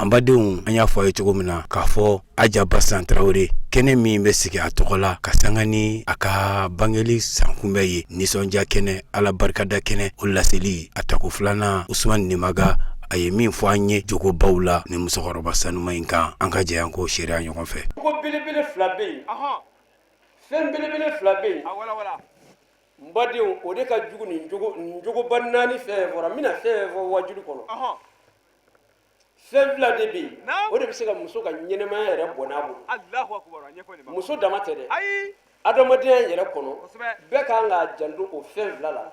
An badenw, an y'a fɔ a ye cogo min na k'a fɔ Aja Basan Tarawele, kɛnɛ min bɛ sigi a tɔgɔ la ka sanga ni a ka bangeli sankunbɛn ye, nisɔndiya kɛnɛ, Ala barikada kɛnɛ, o laseli a tako filanan, Usumani Nimaga a ye min fɔ an ye jogobaw la ni musokɔrɔba sanuma in kan, an ka jɛ an k'o seereya ɲɔgɔn fɛ. Ko belebele fila bɛ yen, fɛn belebele fila bɛ yen, n badenw, o de ka jugu nin jogoba naani fɛn fɛn fɔra. N bɛna fɛn fɛn fɔ wajuli kɔnɔ, fɛn fila de bɛ yen, o de bɛ se ka muso ka ɲɛnamaya yɛrɛ bɔnɛ a bolo. Muso dama tɛ dɛ, adamadenya yɛrɛ kɔnɔ, bɛɛ ka kan k'a janto o fɛn fila la.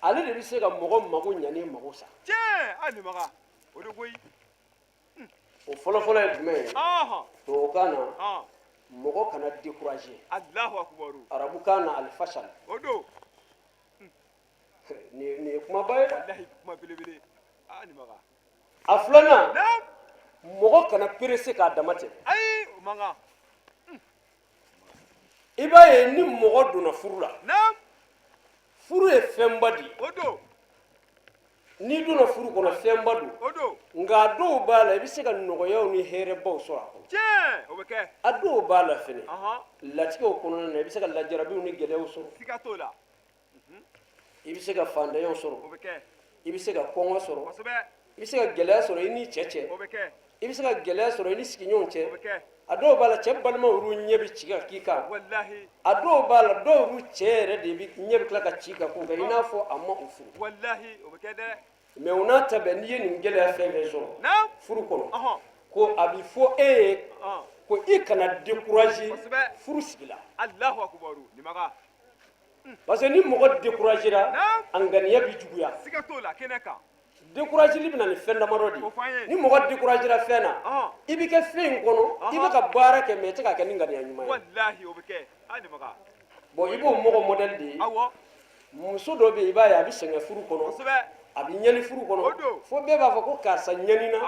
Ale de bɛ se ka mɔgɔ mago ɲa ni mago sa. O fɔlɔfɔlɔ ye jumɛn ye? Tubabukan na, mɔgɔ kana décourager. Arabukan na, alifasal. Nin ye kumaba ye. A filanan, mɔgɔ kana perese k'a dama tɛmɛ. I b'a ye, ni mɔgɔ donna furu la, furu ye fɛnba de ye. N'i donna furu kɔnɔ, fɛnba don, nka a dɔw b'a la, i bɛ se ka nɔgɔyaw ni hɛrɛbaw sɔrɔ a kɔnɔ. A dɔw b'a la fɛnɛ, latigɛw kɔnɔna na, i bɛ se ka lajarabiw ni gɛlɛyaw sɔrɔ, i bɛ se ka fantanyaw sɔrɔ, i bɛ se ka kɔngɔ sɔrɔ, i bɛ se ka gɛlɛya sɔrɔ i ni cɛ cɛ, i bɛ se ka gɛlɛya sɔrɔ i ni sigiɲɔgɔnw cɛ. A dɔw b'a la, cɛ balimaw yɛrɛ ɲɛ bɛ ci ka k'i kan. A dɔw b'a la, dɔw yɛrɛ cɛ yɛrɛ de bɛ ɲɛ bɛ tila ka ci ka k'u kan, i n'a fɔ a ma u furu. Mais o n'a ta bɛɛ, n'i ye nin gɛlɛya fɛn fɛn sɔrɔ furu kɔnɔ, ko a bɛ fɔ e ye ko i kana décourager furu sigi la, parce que ni mɔgɔ découragera, a ŋaniya bɛ juguya. Décourageli bɛ na ni fɛn damadɔ de ye. Ni mɔgɔ découragera fɛn na, i bɛ kɛ fɛn in kɔnɔ, i bɛ ka baara kɛ, mais i tɛ k'a kɛ ni ŋaniya ɲuman ye. Bon, i b'o mɔgɔ modèle de ye. Muso dɔ bɛ yen, i b'a ye a bɛ sɛgɛn furu kɔnɔ, a bɛ ɲani furu kɔnɔ, fo bɛɛ b'a fɔ ko karisa ɲanina,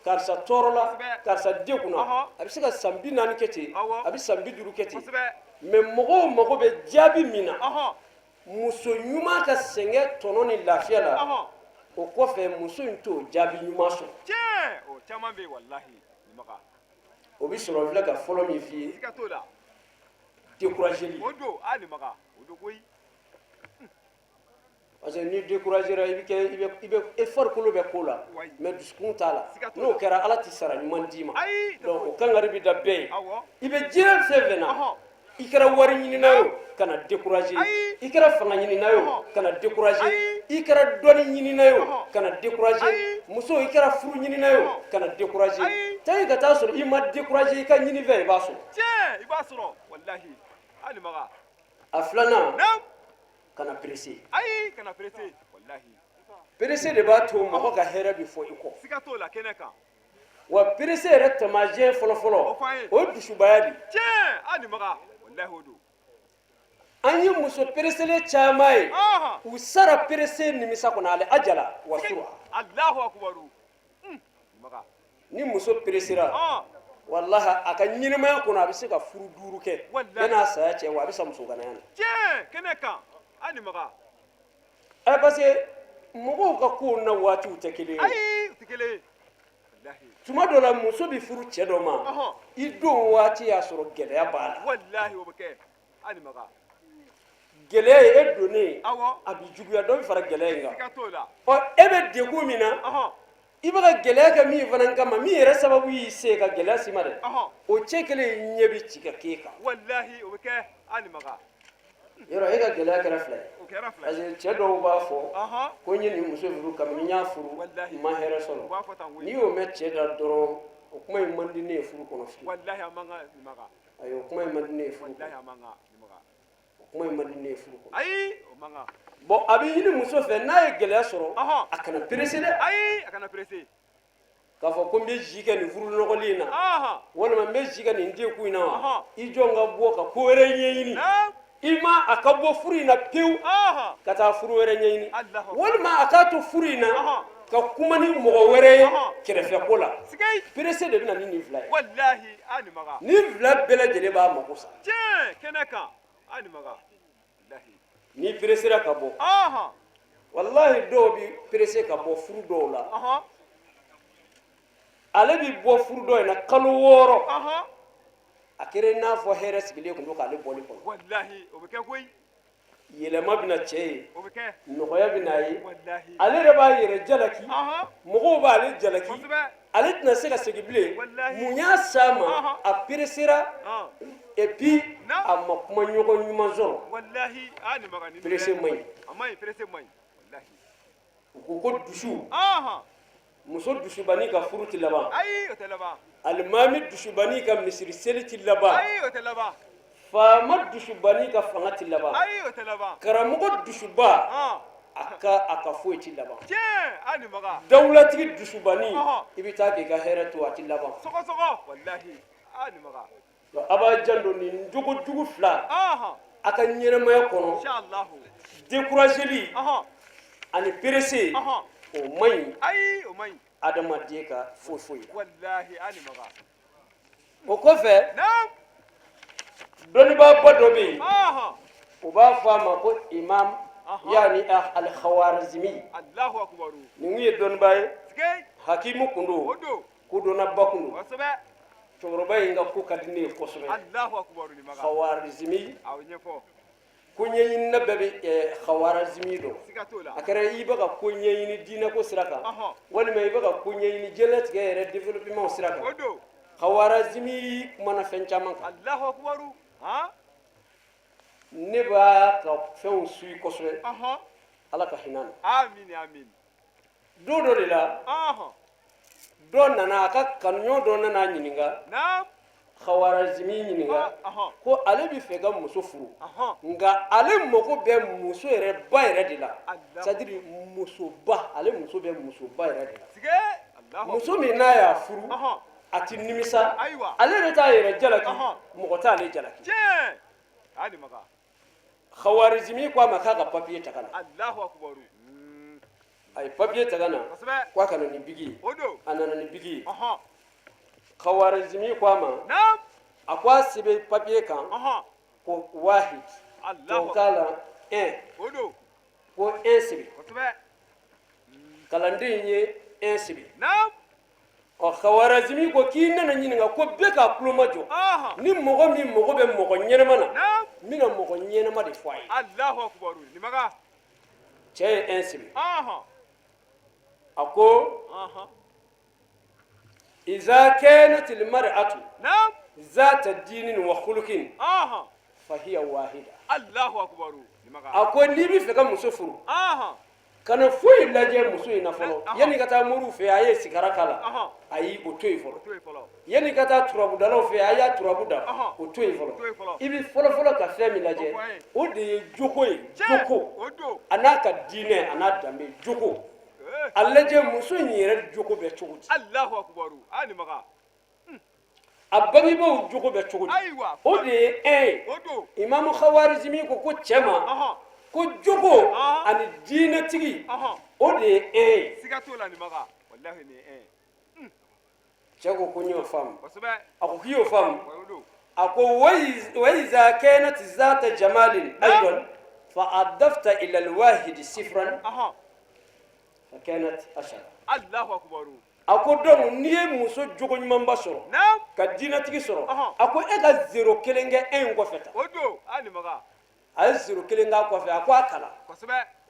karisa tɔɔrɔla, karisa degunna. A bɛ se ka san 40 kɛ ten, a bɛ san 50 kɛ ten, mais mɔgɔw mago bɛ jaabi min na, muso ɲuman ka sɛgɛn tɔnɔ ni lafiya la, o kɔfɛ, muso in t'o jaabi ɲuman sɔrɔ. O bɛ sɔrɔ, filɛ ka fɔlɔ min f'i ye, décourageli. Parce que n'i découragera, i bɛ kɛ i bɛ e farikolo bɛ ko la, mais dusukun t'a la. N'o kɛra, Ala tɛ sara ɲuman d'i ma. Donc o kangari bɛ da bɛɛ ye. I bɛ diɲɛ fɛn fɛn na, i kɛra wari ɲinina ye o, kana décourager. I kɛra fanga ɲinina ye o, kana décourager. I kɛra dɔnni ɲinina ye o, kana décourager. Muso, i kɛra furu ɲinina ye o, kana décourager. Tant ka taa sɔrɔ i ma décourager i ka ɲinifɛn, i b'a sɔrɔ. I b'a sɔrɔ walahi. A filanan, kana pressé. Ayi, kana pressé walahi. Pressé de b'a to mɔgɔ ka hɛrɛ bɛ fɔ i kɔ. Siga t'o la kɛnɛ kan. Wa pressé yɛrɛ taamasiyɛn fɔlɔfɔlɔ, o ye dusubaya de ye. Tiɲɛ, a nimaga, walahi o don. An ye muso pereselen caman ye, u sara pressé nimisa kɔnɔ, ale ajala wa sura. Alahu akubaru. Ni muso peresera, walahi, a ka ɲɛnamaya kɔnɔ, a bɛ se ka furu duuru kɛ yan'a saya cɛ, wa a bɛ sa musoganaya na. Tiɲɛ, kɛnɛ kan, a nimaga. Ɛ, parce que mɔgɔw ka kow na waatiw tɛ kelen ye. Ayi, u tɛ kelen ye. Tuma dɔ la, muso bɛ furu cɛ dɔ ma, i don waati y'a sɔrɔ gɛlɛya b'a la. Walahi, o bɛ kɛ, a nimaga. Gɛlɛya ye e donnen, a bɛ juguya, dɔ bɛ fara gɛlɛya in kan. Ɔ, e bɛ degun min na, i bɛ ka gɛlɛya kɛ min fana kama, min yɛrɛ sababu y'i se ka gɛlɛya s'i ma dɛ, o cɛ kelen ɲɛ bɛ ci ka k'e kan. Walahi, o bɛ kɛ, a nimaga. Yɔrɔ e ka gɛlɛya kɛra fila ye, parce que cɛ dɔw b'a fɔ ko n ye nin muso furu, kabini n y'a furu n ma hɛrɛ sɔrɔ. N'i y'o mɛn cɛ da dɔrɔn, o kuma in man di ne ye furu kɔnɔ fiyewu. Ayi, o kuma in man di ne ye furu kɔnɔ, o kuma in man di ne ye furu kɔnɔ. Ayi, o man kan. Bon, a bɛ ɲini muso fɛ, n'a ye gɛlɛya sɔrɔ, a kana pressé dɛ. Ayi, a kana pressé. K'a fɔ ko n bɛ si kɛ nin furu nɔgɔlen in na, walima n bɛ si kɛ nin degun in na wa, i jɔ n ka bɔ ka ko wɛrɛ ɲɛɲini. I ma a ka bɔ furu in na pewu ka taa furu wɛrɛ ɲɛɲini, walima a k'a to furu in na ka kuma ni mɔgɔ wɛrɛ ye kɛrɛfɛ ko la. Pressé de bɛ na ni nin fila ye. Walahi, a nimaga. Nin fila bɛɛ lajɛlen b'a mako sa. Tiɲɛ, kɛnɛ kan, a nimaga. N'i peresera ka bɔ, walahi, dɔw bɛ pressé ka bɔ furu dɔw la. Ale bɛ bɔ furu dɔ in na kalo 6, a kɛra i n'a fɔ hɛrɛ sigilen tun don k'ale bɔli kɔnɔ. Walahi, o bɛ kɛ koyi. Yɛlɛma bɛ na cɛ ye. O bɛ kɛ. Nɔgɔya bɛ n'a ye. Walahi. Ale yɛrɛ b'a yɛrɛ jalaki, mɔgɔw b'ale jalaki. Ale tɛna se ka segin bilen. Walahi. Mun y'a s'a ma? A peresera et puis a ma kuma ɲɔgɔn ɲuman sɔrɔ. Walahi, aa, nin maga nin. Pressé man ɲi. A man ɲi, pressé man ɲi, walahi. U ko ko dusu, muso dusubani ka furu ti laban. Ayi, o tɛ laban. Alimami dusubani ka misiri seli ti laban. Ayi, o tɛ laban. Faama dusubani ka fanga ti laban. Ayi, o tɛ laban. Karamɔgɔ dusuba, a ka foyi ti laban. Tiɲɛ, aa, nin maga. Dawulatigi dusubani, i bɛ taa k'i ka hɛrɛ to, a ti laban. Sɔgɔ sɔgɔ, walahi, aa, nin maga. Donc a b'a janto nin jogo jugu fila a ka ɲɛnamaya kɔnɔ. Inshallah. Décourageli ani pressé, o man ɲi. Ayi, o man ɲi. Adamaden ka foyi foyi la. Walahi, aa, nin maga. O kɔfɛ, dɔnnibaaba dɔ bɛ yen, u b'a fɔ a ma ko imam yaani al-Khawarizmi. Allahu akbar. Nin kun ye dɔnnibaa ye, Tigɛ. hakimu kun O don, don. kodɔnnaba kun don. Cɛkɔrɔba in ka ko ka di ne ye kosɛbɛ. Allahu akbar, nin maga. Khawarizmi. A o ɲɛfɔ. Ko ɲɛɲinina bɛɛ bɛ Khawarizmi dɔn. Siga t'o la. A kɛra i bɛ ka ko ɲɛɲini diinɛko sira kan, walima i bɛ ka ko ɲɛɲini diɲɛlatigɛ yɛrɛ développement sira kan, O don. Khawarizmi kumana fɛn caman kan. Allahu akbar, han. Ne b'a ka fɛnw suit kosɛbɛ. Ala ka hinɛ na. Amin, amin. Don dɔ de la, dɔ nana, a ka kanuɲɔgɔn dɔ nana ɲininka, Khawarizmi ɲininka ko ale bɛ fɛ ka muso furu, nka ale mago bɛ muso yɛrɛ ba yɛrɛ de la, c'est à dire musoba, ale muso bɛ musoba yɛrɛ de la, Tigɛ, Allahu. muso min n'a y'a furu, a ti nimisa, ale yɛrɛ t'a yɛrɛ jalaki, mɔgɔ t'ale jalaki. Tiɲɛ, aa, nin maga. Khawarizmi ko a ma k'a ka papiye ta ka na. Allahu akbar. A ye papiye ta ka na, k'a ka na ni bigi ye. O don. A nana ni bigi ye. Khawarizmi ko a ma, a ko a sɛbɛn papiye kan ko wahid, tubabukan la un. O don. Ko un sɛbɛn. Kalanden ye un sɛbɛn. Ɔ, Khawarizmi ko k'i nana ɲininka ko bɛɛ k'a tulo majɔ, ni mɔgɔ min mago bɛ mɔgɔ ɲɛnama na, n bɛna mɔgɔ ɲɛnama de fɔ a ye. Allahu akbar, nin maga. Cɛ ye un sɛbɛn. A ko iza kanat almar'atu zata dinin wa khuluqin fahiya wahida. Allahu akbar, nin maga. A ko n'i bɛ fɛ ka muso furu, kana foyi lajɛ muso in na fɔlɔ. Yanni ka taa moriw fɛ, a ye sigara k'a la, ayi, o to yen fɔlɔ. Yanni ka taa turabudalaw fɛ, a y'a turabu da, o to yen fɔlɔ. I bɛ fɔlɔ fɔlɔ ka fɛn min lajɛ, o de ye jogo ye, jogo a n'a ka diinɛ, a n'a danbe, jogo. A lajɛ muso in yɛrɛ jogo bɛ cogo di. Allahu akbar, aa, nin maga. A bangebaaw jogo bɛ cogo di. O de ye un ye. Imamu Khawarizmi ko ko cɛ ma ko jogo ani diinɛtigi, o de ye un ye. Siga t'o la, nin maga, walahi, nin ye un ye. Cɛ ko ko n y'o faamu. A ko k'i y'o faamu. A ko wa iza kanat zata jamalin aidan fa adafta ila alwahid sifran fa kanat ashara. Allahu akbar. A ko donc n'i ye muso jogo ɲumanba sɔrɔ, ka diinɛtigi sɔrɔ, a ko e ka zéro kelen kɛ un in kɔfɛ tan. O don, a nin maga. A ye zéro kelen k'a kɔfɛ, a ko a kalan.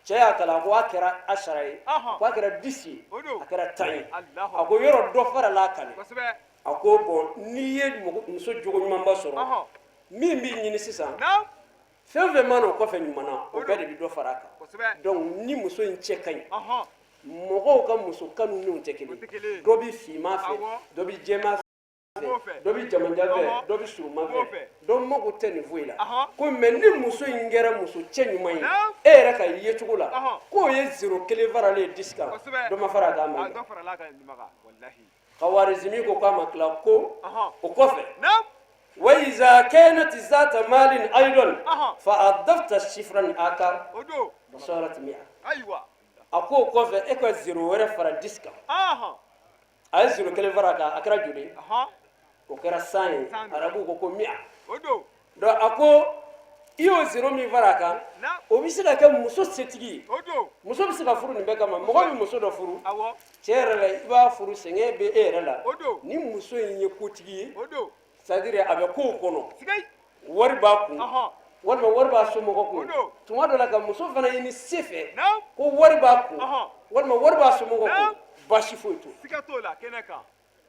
Cɛ y'a kalan, a ko a kɛra ashara ye, a ko a kɛra 10 ye, a kɛra 10 ye. A ko yɔrɔ dɔ farala a kan. A ko bon, n'i ye muso jogo ɲumanba sɔrɔ, min b'i ɲini sisan, fɛn fɛn mana o kɔfɛ ɲuman na, o bɛɛ de bɛ dɔ fara a kan. Donc ni muso in cɛ ka ɲi, mɔgɔw ka muso kanu tɛ kelen. Dɔ bɛ finman fɛ, dɔ bɛ jɛman fɛ, dɔ bɛ jamanjan fɛ, dɔ bɛ surunman fɛ, dɔ mago tɛ nin foyi la. Ko mais ni muso in kɛra muso cɛ ɲuman ye, e yɛrɛ ka yecogo la, k'o ye zéro kelen faralen ye 10 kan, dɔ ma fara a kan. Ma Khawarizmi ko k'a ma tila ko o kɔfɛ, wa iza kanat zata malin aidan fa adafta sifran akar fasarat mi'a. A ko o kɔfɛ, e ka zéro wɛrɛ fara 10 kan. A ye zéro kelen fara a kan, a kɛra joli ye? O kɛra 100 ye. Arabuw ko ko mi'a. Donc a ko I y'o zéro min fara a kan, o bɛ se ka kɛ muso setigi ye. Muso bɛ se ka furu nin bɛɛ kama. Mɔgɔ bɛ muso dɔ furu, cɛ yɛrɛ la, i b'a furu, sɛgɛn bɛ e yɛrɛ la. Ni muso in ye kotigi ye, c'est à dire a bɛ kow kɔnɔ, wari b'a kun walima wari b'a somɔgɔ kun. Tuma dɔ la, ka muso fana ɲini se fɛ ko wari b'a kun walima wari b'a somɔgɔ kun, baasi foyi t'o.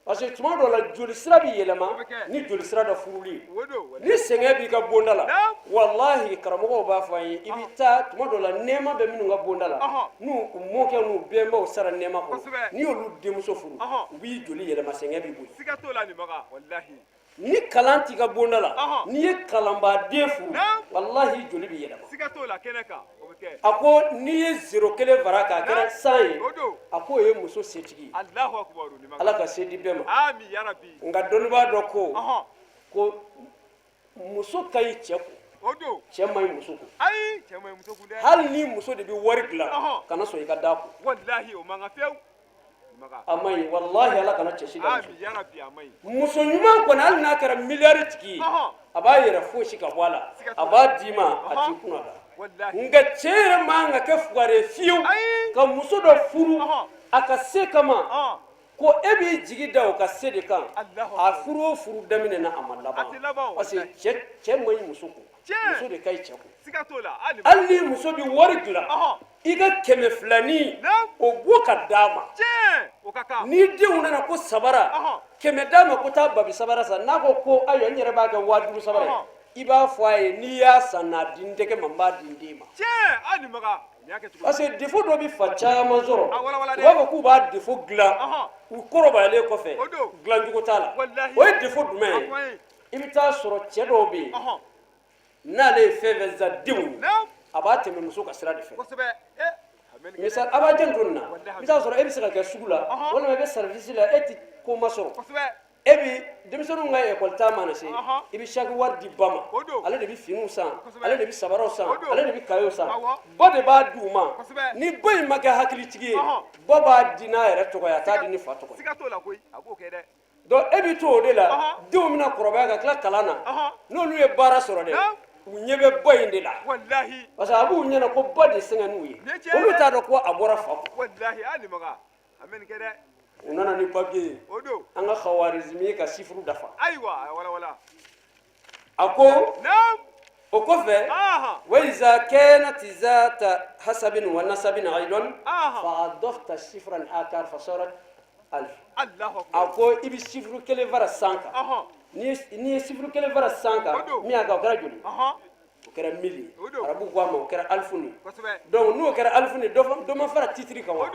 Parce que tuma dɔ la, joli sira bɛ yɛlɛma ni joli sira dɔ furuli ye. Ni sɛgɛn b'i ka bonda la, walahi, karamɔgɔw b'a fɔ an ye, i bɛ taa tuma dɔ la, nɛɛma bɛ minnu ka bonda la, n'u mɔkɛ n'u bɛnbaw sara nɛɛma kɔnɔ, n'i y'olu denmuso furu, u b'i joli yɛlɛma, sɛgɛn b'i bɔ yen. Ni kalan t'i ka bonda la, n'i ye kalanbaden furu, walahi, joli bɛ yɛlɛma. A ko n'i ye zéro kelen fara k'a kɛra 100 ye, a k'o ye muso setigi ye. Ala ka se di bɛɛ ma. Nka dɔnnibaa dɔ ko ko muso ka ɲi cɛ kun, cɛ man ɲi muso kun. Hali ni muso de bɛ wari dilan, kana sɔn i ka d'a kun. A ma ɲi, walahi. Ala kana cɛ si da muso ɲuman kɔni, hali n'a kɛra miliyari tigi ye, a b'a yɛrɛ fosi ka bɔ a la, a b'a d'i ma, a t'i kunna da. Nka cɛ yɛrɛ man ka kɛ fugari ye fiyewu ka muso dɔ furu a ka se kama, ko e b'i jigi da o ka se de kan. A furu o furu daminɛ na, a ma laban, parce que cɛ man ɲi muso kun, muso de ka ɲi cɛ kun. Hali ni muso bɛ wari dilan, i ka kɛmɛ filanin o bɔ ka d'a ma. Ni denw nana ko sabara, 100 d'a ma ko taa babi sabara san. N'a ko ko ayiwa, n yɛrɛ b'a kɛ 5000 sabara ye, i b'a fɔ a ye, n'i y'a san n'a di n tɛgɛ ma, n b'a di n den ma. Parce que défaut dɔ bɛ fa caman sɔrɔ, u b'a fɔ k'u b'a défaut dilan u kɔrɔbayalen kɔfɛ, dilancogo t'a la. O ye défaut jumɛn ye? I bɛ taa sɔrɔ cɛ dɔw bɛ yen, n'ale ye fɛn fɛn san denw ye, a b'a tɛmɛ muso ka sira de fɛ. Misali, a b'a jɛn to nin na, i bɛ taa sɔrɔ e bɛ se ka kɛ sugu la walima i bɛ service la, e tɛ ko ma sɔrɔ, e bi denmisɛnninw ka ekɔli taa mana se, i bɛ saki wari di ba ma, ale de bɛ finiw san, ale de bɛ sabaraw san, ale de bɛ kayew san, ba de b'a di u ma. Ni ba in ma kɛ hakilitigi ye, ba b'a di n'a yɛrɛ tɔgɔ ye, a t'a di ni fa tɔgɔ ye. Donc e bɛ to o de la, denw bɛna kɔrɔbaya ka tila kalan na, n'olu ye baara sɔrɔ dɛ, u ɲɛ bɛ ba in de la, parce que a b'u ɲɛna ko ba de sɛgɛn n'u ye. Olu t'a dɔn ko a bɔra fa kun. U nana ni papier ye, an ka Khawarizmi ka chiffre dafa. A ko o kɔfɛ, وإذا كانت ذات حسب ونسب أيضا فأضفت صفرا آخر فصارت 1000. A ko i bɛ chiffre kelen fara 100 kan. N'i ye chiffre kelen fara 100 kan, min y'a kɛ, o kɛra joli? O kɛra 1000 ye. Arabu ko a ma o kɛra ألف ye. Donc n'o kɛra ألف ye, dɔ ma fara titre kan wa?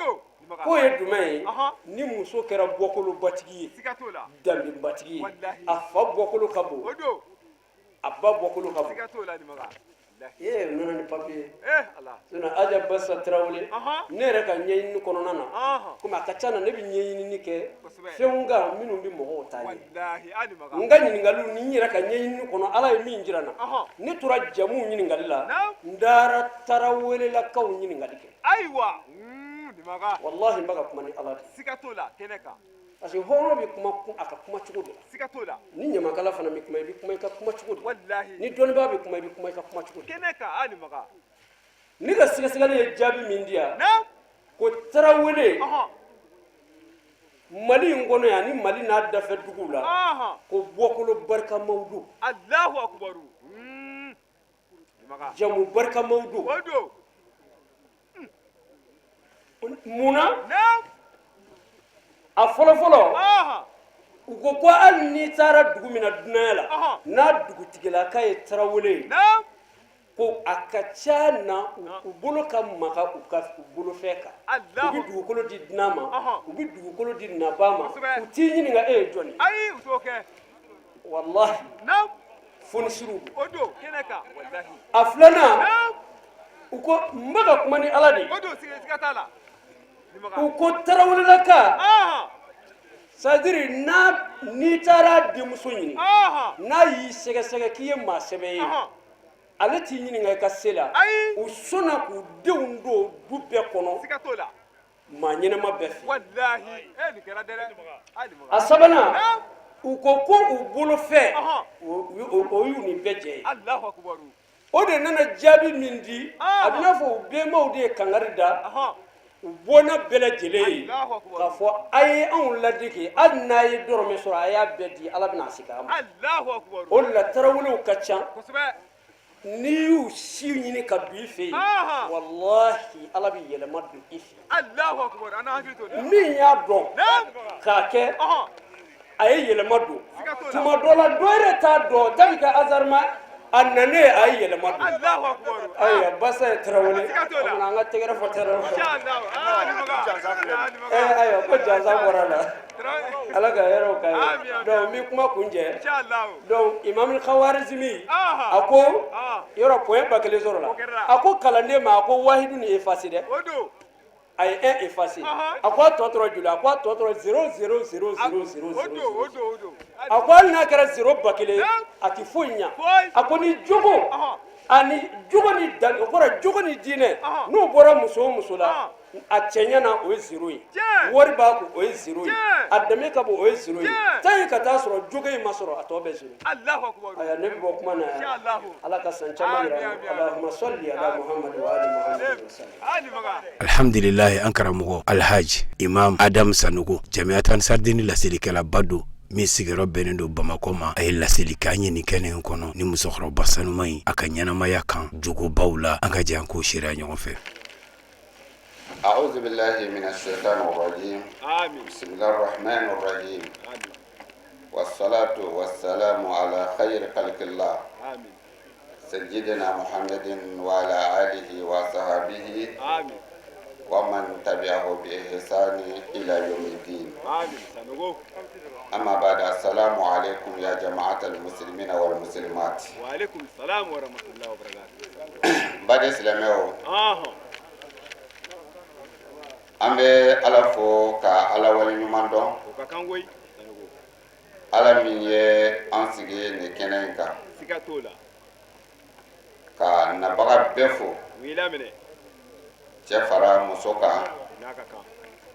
K'o ye jumɛn ye? Ni muso kɛra bɔkolobatigi ye, danbebatigi ye, a fa bɔkolo ka bon, a ba bɔkolo ka bon. Ee, u nana ni papier. Sinon Aja Basa Tarawele, ne yɛrɛ ka ɲɛɲini kɔnɔna na, komi a ka ca na, ne bɛ ɲɛɲinini kɛ fɛnw kan minnu bɛ mɔgɔw ta ɲɛ. N ka ɲininkaliw ni n yɛrɛ ka ɲɛɲinini kɔnɔ, Ala ye min jira n na, ne tora jamuw ɲininkali la, n taara Tarawelelakaw ɲininkali kɛ. Ayiwa. Walahi, n bɛ ka kuma ni Ala de. Siga t'o la, kɛnɛ kan. Parce que hɔrɔn bɛ kuma a ka kuma cogo de la. Siga t'o la. Ni ɲamakala fana bɛ kuma, i bɛ kuma i ka kuma cogo de. Walahi. Ni dɔnnibaa bɛ kuma, i bɛ kuma i ka kuma cogo de. Kɛnɛ kan, hali maga. Ne ka sɛgɛsɛgɛli ye jaabi min di yan, ko Tarawele, Mali in kɔnɔ yan ni Mali n'a dafɛ duguw la, ko bɔkolo barikamaw don. Alahu akubaru. Jamu barikamaw don. O don. Mun na? A fɔlɔfɔlɔ, u ko ko hali n'i taara dugu min na dunanya la, n'a dugutigilaka ye Tarawele ye, ko a ka ca na u bolo ka maga u ka u bolofɛn kan. U bɛ dugukolo di dunan ma, u bɛ dugukolo di nabaa ma, u t'i ɲininka e ye jɔn ye. Ayi, u t'o kɛ. Walahi, fonisiriw don. O don, kɛnɛ kan, walahi. A filanan, u ko, n bɛ ka kuma ni Ala de ye. O don, siga t'a la. U ko Tarawelelaka, c'est à dire n'a n'i taara denmuso ɲini, n'a y'i sɛgɛsɛgɛ k'i ye maa sɛbɛ ye, ale t'i ɲininka i ka se la. U sɔnna k'u denw don du bɛɛ kɔnɔ. Siga t'o la. Maa ɲɛnama bɛɛ fɛ. Walahi, nin kɛra dɛ. A sabanan, u ko ko u bolofɛn, o y'u ni bɛɛ jɛ ye. Alahu akubaru. O de nana jaabi min di, a bɛ n'a fɔ u bɛnbaw de ye kangari da u bɔnna bɛɛ lajɛlen ye k'a fɔ a ye anw ladege, hali n'a ye dɔrɔmɛ sɔrɔ, a y'a bɛɛ di, Ala bɛna a segin a ma. O de la tarawelew ka ca. N'i y'u si ɲini ka don i fɛ yen, walahi, Ala bɛ yɛlɛma don i fɛ. Min y'a dɔn k'a kɛ, a ye yɛlɛma don. Tuma dɔ la, dɔ yɛrɛ t'a dɔn, ta bɛ kɛ hasard ma, a nanen, a ye yɛlɛma don. Ayiwa, Basa ye tarawele, an ka tɛgɛrɛ fɔ tarawele. Ayiwa, ko jansa bɔra la, Ala ka hɛrɛw k'a ye. Donc n bɛ kuma kun jɛ. Donc Imam Khawarizmi, a ko yɔrɔ point 1000 sɔrɔ la. A ko kalanden ma, a ko wahidu ni effacer dɛ, a ye 1 effacé. A ko a tɔ tora joli? A ko a tɔ tora 0 0 0 0 0 0. A ko hali n'a kɛra 0 1000, a tɛ foyi ɲa. A ko ni jogo ani jogo ni dan, o kɔrɔ jogo ni diinɛ, n'o bɔra muso o muso la, a cɛɲɛ na, o ye 0 ye. Wari b'a kun, o ye 0 ye. A danbe ka bon, o ye 0 ye. Tan ye ka taa sɔrɔ jogo in ma sɔrɔ, a tɔ bɛɛ 0. Ayiwa, ne bɛ bɔ kuma na yan. Ala ka san caman yira. Allahumma salli ala Muhammad wa ali Muhammad wa sallam. Alhamdulilayi, an karamɔgɔ Alhaji Imam Adam Sanogo, Jamiyatu Ansardini laselikɛlaba don min sigiyɔrɔ bɛnnen don Bamakɔ ma, a ye laseli kɛ an ye nin kɛnɛ in kɔnɔ ni musokɔrɔba sanuma in, a ka ɲɛnamaya kan jogobaw la. An ka jɛ an k'o seereya ɲɔgɔn fɛ. أعوذ بالله من الشيطان الرجيم. آمين. بسم الله الرحمن الرحيم. آمين. والصلاة والسلام على خير خلق الله آمين. سيدنا محمد وعلى آله وصحبه آمين. ومن تبعه بإحسان إلى يوم الدين. آمين Sanogo. أما بعد، السلام عليكم يا جماعة المسلمين والمسلمات. وعليكم السلام ورحمة الله وبركاته. Baden silamɛw, an bɛ Ala fo ka Ala wale ɲuman dɔn. O ka kan koyi Sanogo. Ala min ye an sigi nin kɛnɛ in kan, Siga t'o la. ka nabaga bɛɛ fo, U y'i laminɛ. cɛ fara muso kan. N'a ka kan.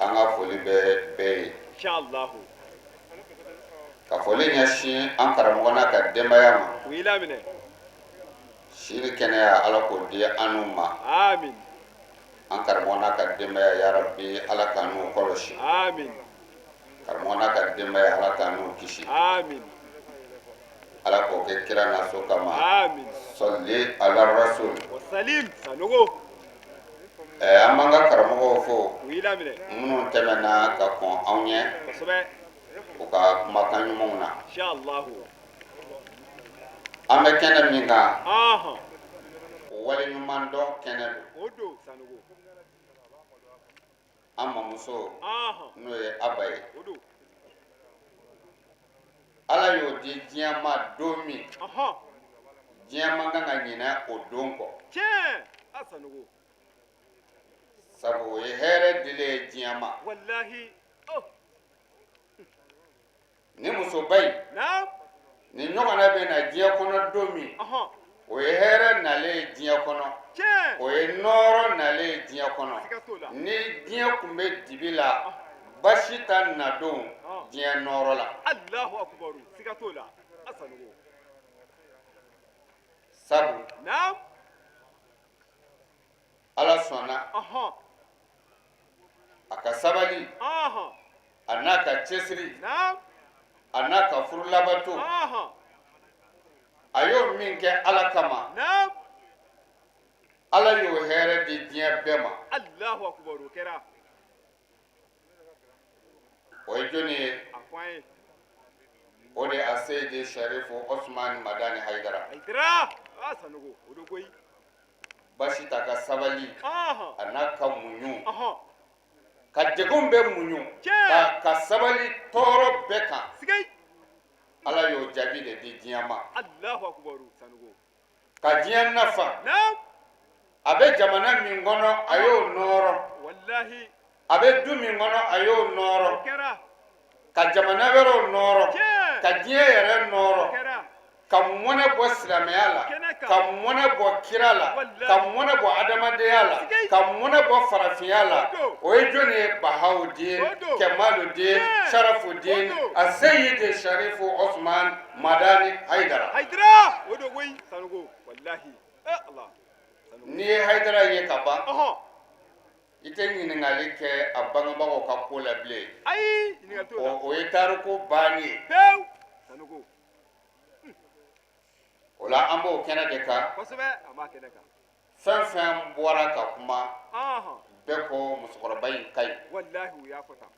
An ka foli bɛ bɛɛ ye. Inshallah. Ka foli ɲɛsin an karamɔgɔ n'a ka denbaya ma. U y'i laminɛ. Si ni kɛnɛya, Ala k'o di an n'u ma. Amin. An karamɔgɔ n'a ka denbaya, yarabi, Ala k'an n'u kɔlɔsi. Amin. Karamɔgɔ n'a ka denbaya, Ala k'an n'u kisi. Amin. Ala k'o kɛ kira n'a so kama. Amin. Sɔli ala rasul. Wasalim Sanogo. An b'an ka karamɔgɔw fo, U y'i laminɛ. minnu tɛmɛna ka kɔn anw ɲɛ Kosɛbɛ. u ka kumakan ɲumanw na. Inshallah. An bɛ kɛnɛ min kan, wale ɲuman dɔn kɛnɛ don. O don Sanogo. An mamuso, n'o ye Aba ye, O don. Ala y'o di diɲɛ ma don min, diɲɛ man kan ka ɲinɛ o don kɔ. Tiɲɛ a Sanogo. Sabu o ye hɛrɛ dilen ye diɲɛ ma. Wallahi, oh. Ni musoba in, ni ɲɔgɔnna bɛ na diɲɛ kɔnɔ don min, o ye hɛrɛ nalen ye diɲɛ kɔnɔ, o ye nɔɔrɔ nalen ye diɲɛ kɔnɔ. Siga t'o la. Ni diɲɛ tun bɛ dibi la, basi ta nadon diɲɛ nɔɔrɔ la. Allahu akbar, siga t'o la a Sanogo. Sabu Ala sɔnna a ka sabali, a n'a ka cɛsiri, a n'a ka furu labato, a y'o min kɛ Ala kama, Ala y'o hɛrɛ di diɲɛ bɛɛ ma. Allahu akbar, o kɛra. O ye jɔnni ye? A fɔ an ye. O de ye Aseyidi Sharifu Osman Madani Hayidara. Hayidara a Sanogo, o don koyi. Basi ta ka sabali, a n'a ka muɲu, ka degun bɛɛ muɲu, ka sabali tɔɔrɔ bɛɛ kan. Sigei. Ala y'o jaabi de di diɲɛ ma. Allahu akbar Sanogo. Ka diɲɛ nafa. A bɛ jamana min kɔnɔ, a y'o nɔɔrɔ. Wallahi. A bɛ du min kɔnɔ, a y'o nɔɔrɔ. O kɛra. Ka jamana wɛrɛw nɔɔrɔ, Tiɲɛ. ka diɲɛ yɛrɛ nɔɔrɔ. O kɛra. Ka mɔnɛ bɔ silamɛya la, Kɛnɛ kan. ka mɔnɛ bɔ kira la, Wallahi. ka mɔnɛ bɔ adamadenya la, Sigei. ka mɔnɛ bɔ farafinya la. O don. O ye jɔnni ye? Bahawudin O don. Kemaludin Tiɲɛ. Sharafudin O don. Aseyidi Sharifu Osman Madani Hayidara. Hayidara, o don koyi Sanogo, wallahi. N'i ye Hayidara ye ka ban, i tɛ ɲininkali kɛ a bangebagaw ka ko la bilen. Ayi, ɲininkali t'o la. O ye tariku bannen ye. Pewu, Sanogo. O la, an b'o kɛnɛ de kan. Kosɛbɛ, an b'a kɛnɛ kan. Fɛn fɛn bɔra ka kuma, bɛɛ ko musokɔrɔba in ka ɲi. Walahi, u y'a fɔ tan.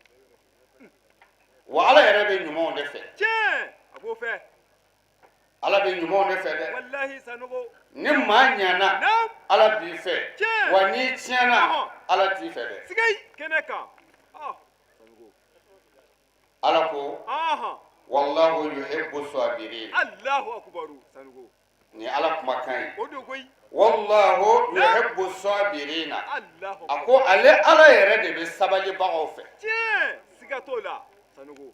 Wa Ala yɛrɛ bɛ ɲumanw de fɛ. Tiɲɛ, a b'o fɛ. Ala bɛ ɲumanw de fɛ dɛ. Walahi, Sanogo. Ni maa ɲana, Ala b'i fɛ. Wa n'i tiɲɛna, Ala t'i fɛ dɛ. Sigei, kɛnɛ kan. Sanogo. Ala ko: wallahu yuhibbu sabirin. Allahu akubaru, Sanogo. Ni Ala kumakan ye. O don koyi. Wallahu yuhibbu sabirina. Allahu. A ko ale Ala yɛrɛ de bɛ sabalibagaw fɛ. Tiɲɛ, siga t'o la, Sanogo.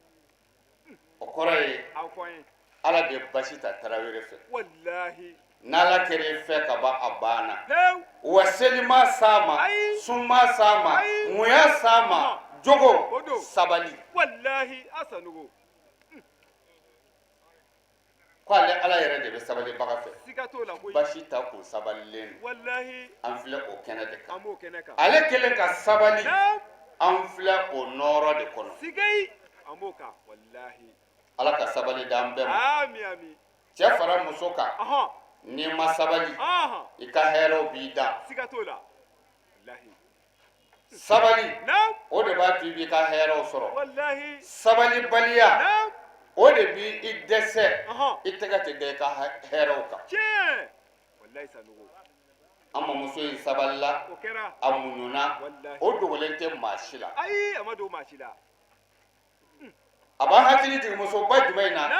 O kɔrɔ ye, Aw fɔ an ye. Ala bɛ Basita Tarawele fɛ. Walahi. N'Ala kɛra i fɛ ka ban, a banna. Pewu. Wa seli ma s'a ma, Ayi. sun ma s'a ma, Ayi. munya s'a ma, jogo, O don. sabali. Walahi, a Sanogo. Ko ale Ala yɛrɛ de bɛ sabalibaga fɛ. Siga t'o la koyi. Basita kun sabalilen don. Walahi. An filɛ o kɛnɛ de kan. An b'o kɛnɛ kan. Ale kɛlen ka sabali, an filɛ o nɔɔrɔ de kɔnɔ. Sigei, an b'o kan, walahi. Ala ka sabali d'an bɛɛ ma. Ami, ami. Cɛ fara muso kan, n'i ma sabali, i ka hɛrɛw b'i dan. Siga t'o la, walahi. Sabali, o de b'a to i b'i ka hɛrɛw sɔrɔ. Walahi. Sabalibaliya, o de b'i i dɛsɛ, i tɛgɛ tɛ da i ka hɛrɛw kan. Tiɲɛ, walahi, Sanogo. An mamuso in sabalila. O kɛra. A muɲuna. Walahi. O dogolen tɛ maa si la. Ayi, a ma dogo maa si la. A b'an hakili jigin musoba jumɛn in na?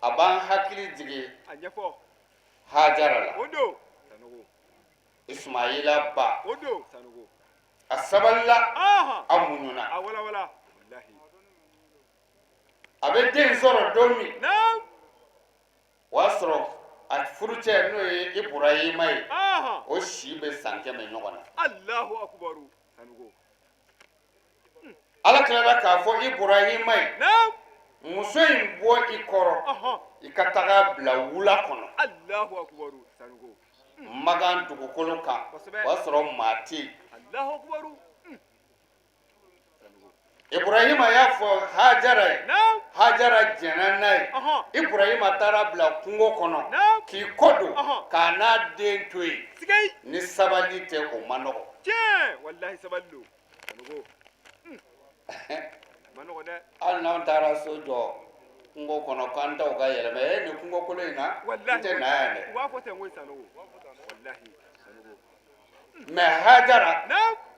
A b'an hakili jigin A ɲɛfɔ. Hajara la. O don, Sanogo. Ismaila ba. O don, Sanogo. A sabalila, a muɲuna. A walawala, walahi. A bɛ den sɔrɔ don min, o y'a sɔrɔ a furucɛ, n'o ye Iburahima ye, o si bɛ san 100 ɲɔgɔn na. Allahu akubaru, Sanogo. Ala tilala k'a fɔ Iburahima ye: muso in bɔ i kɔrɔ, i ka taga bila wula kɔnɔ. Allahu akubaru, Sanogo. Magan dugukolo kan, o y'a sɔrɔ maa tɛ yen. Allahu akubaru. Iburahima y'a fɔ Hajara ye, Hajara jɛnna n'a ye. Iburahima taara bila kungo kɔnɔ k'i kɔ don k'a n'a den to yen. Sigei. Ni sabali tɛ, o man nɔgɔ. Tiɲɛ, walahi, sabali don, Sanogo. Ma nɔgɔ dɛ. Hali n'anw taara so jɔ kungo kɔnɔ k'an taw ka yɛlɛma e nin kungo kolon in na, n tɛ na yan dɛ. U b'a fɔ ten koyi, Sanogo, walahi, Sanogo. Mais Hajara,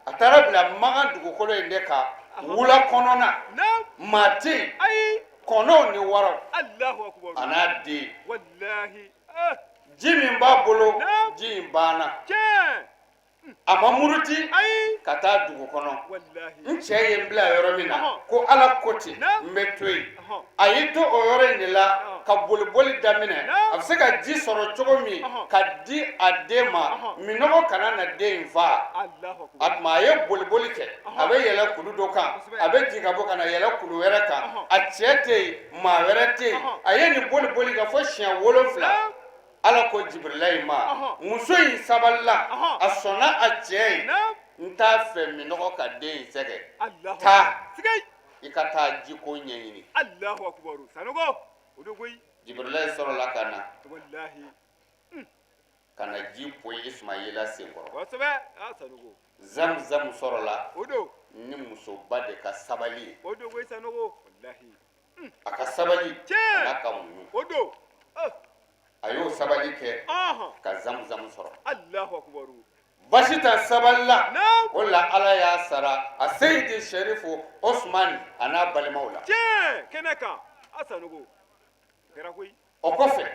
a taara bila Magan dugukolo in de kan, wula kɔnɔna, maa tɛ yen. Ayi. Kɔnɔw ni waraw. Allahu akubaru. A n'a den. Walahi. Ji min b'a bolo, ji in banna. Tiɲɛ. A ma muruti Ayi. ka taa dugu kɔnɔ. Walahi. N cɛ ye n bila yɔrɔ min na, ko Ala ko ten, n bɛ to yen. A y'i to o yɔrɔ in de la ka boliboli daminɛ, a bɛ se ka ji sɔrɔ cogo min ka di a den ma, minɔgɔ kana na den in faa. Allahu A tuma, a ye boliboli kɛ, a bɛ yɛlɛ kulu dɔ kan, a bɛ jigin ka bɔ ka na yɛlɛ kulu wɛrɛ kan. A cɛ tɛ yen, maa wɛrɛ tɛ yen. A ye nin boliboli kɛ fo siɲɛ 7. Ala ko Jibirilayi ma: muso in sabalila, a sɔnna a cɛ ye, n t'a fɛ minɔgɔ ka den in sɛgɛn, Allahu taa Sigei. i ka taa jiko ɲɛɲini. Allahu akubaru, Sanogo, o don koyi. Jibirilayi sɔrɔla ka na Walahi. ka na ji poyi Ismaila senkɔrɔ. Kosɛbɛ, a Sanogo. Zamzam sɔrɔla O don. ni musoba de ka sabali ye. O don koyi, Sanogo, walahi. A ka sabali, Tiɲɛ. a n'a ka muɲu. O don. A y'o sabali kɛ ka Zamzam sɔrɔ. Allahu akubaru. Basita sabalila, o la Ala y'a sara a Seyidi Sɛrifu Osman a n'a balimaw la. Tiɲɛ, kɛnɛ kan, a Sanogo, o kɛra koyi. O kɔfɛ,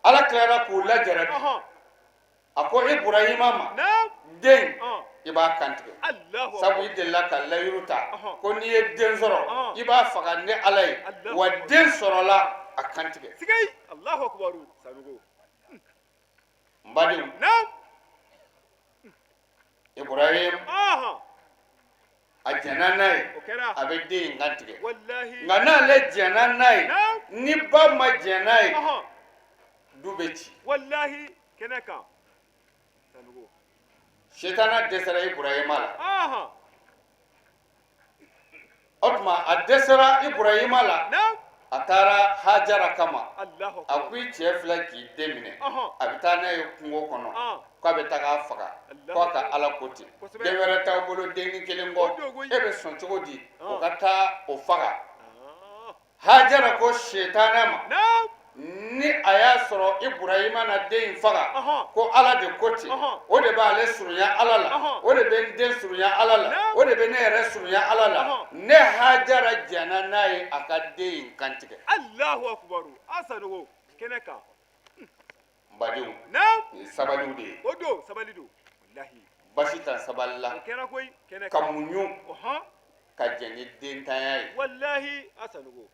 Ala tilara k'u lajarabi. A ko Iburahima ma: den, i b'a kantigɛ, sabu i delila ka layiru ta ko n'i ye den sɔrɔ, i b'a faga ne Ala ye. Wa den sɔrɔla, a kantigɛ. Sigei, Allahu akubaru, Sanogo. N badenw, Ibrahim, a jɛnna n'a ye, O kɛra. a bɛ den in kantigɛ. Walahi. Nka n'ale jɛnna n'a ye, ni ba ma jɛn n'a ye, du bɛ ci. Walahi, kɛnɛ kan. Sitana dɛsɛra Iburahima la. O tuma a dɛsɛra Iburahima la, a taara Hajara kama. A ko i cɛ filɛ k'i den minɛ, a bɛ taa n'a ye kungo kɔnɔ, k'a bɛ taga a faga, k'a ka Ala ko ten. Den wɛrɛ t'aw bolo dennin kelen kɔ, e bɛ sɔn cogo di o ka taa o faga? Hajara ko sitanɛ ma, ni a y'a sɔrɔ Iburahima na den in faga, ko Ala de ko ten, o de b'ale surunya Ala la, o de bɛ n den surunya Ala la, o de bɛ ne yɛrɛ surunya Ala la. Ne Hajara jɛnna n'a ye a ka den in kantigɛ. Alahu akubaru, a Sanogo kɛnɛ kan. N badenw, nin ye sabaliw de ye. O don, sabali don, walahi. Basi ta sabalila. O kɛra koyi, kɛnɛ kan. Ka muɲu. Ka jɛn ni dentanya ye. Walahi, a Sanogo.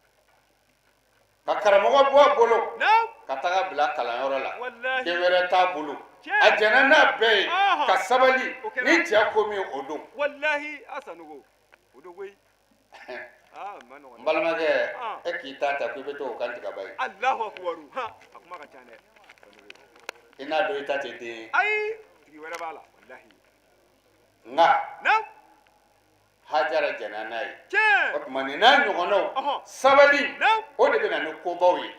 Ka karamɔgɔ bɔ a bolo. Ka taga bila kalanyɔrɔ la. Walahi. Den wɛrɛ t'a bolo. A jɛnna n'a bɛɛ ye. Ka sabali. Ni cɛ ko min, o don. Walahi, a Sanogo. O don koyi. N balimakɛ, e k'i ta ta ko i bɛ t'o kantigɛ ba ye. Alahu akubaru, a kuma ka ca dɛ. I n'a dɔn i ta tɛ den ye. Ayi, tigi wɛrɛ b'a la, walahi. Nka Hajara jɛnna n'a ye. O tuma nin n'a ɲɔgɔnnaw, sabali, o de bɛ na ni kobaw ye.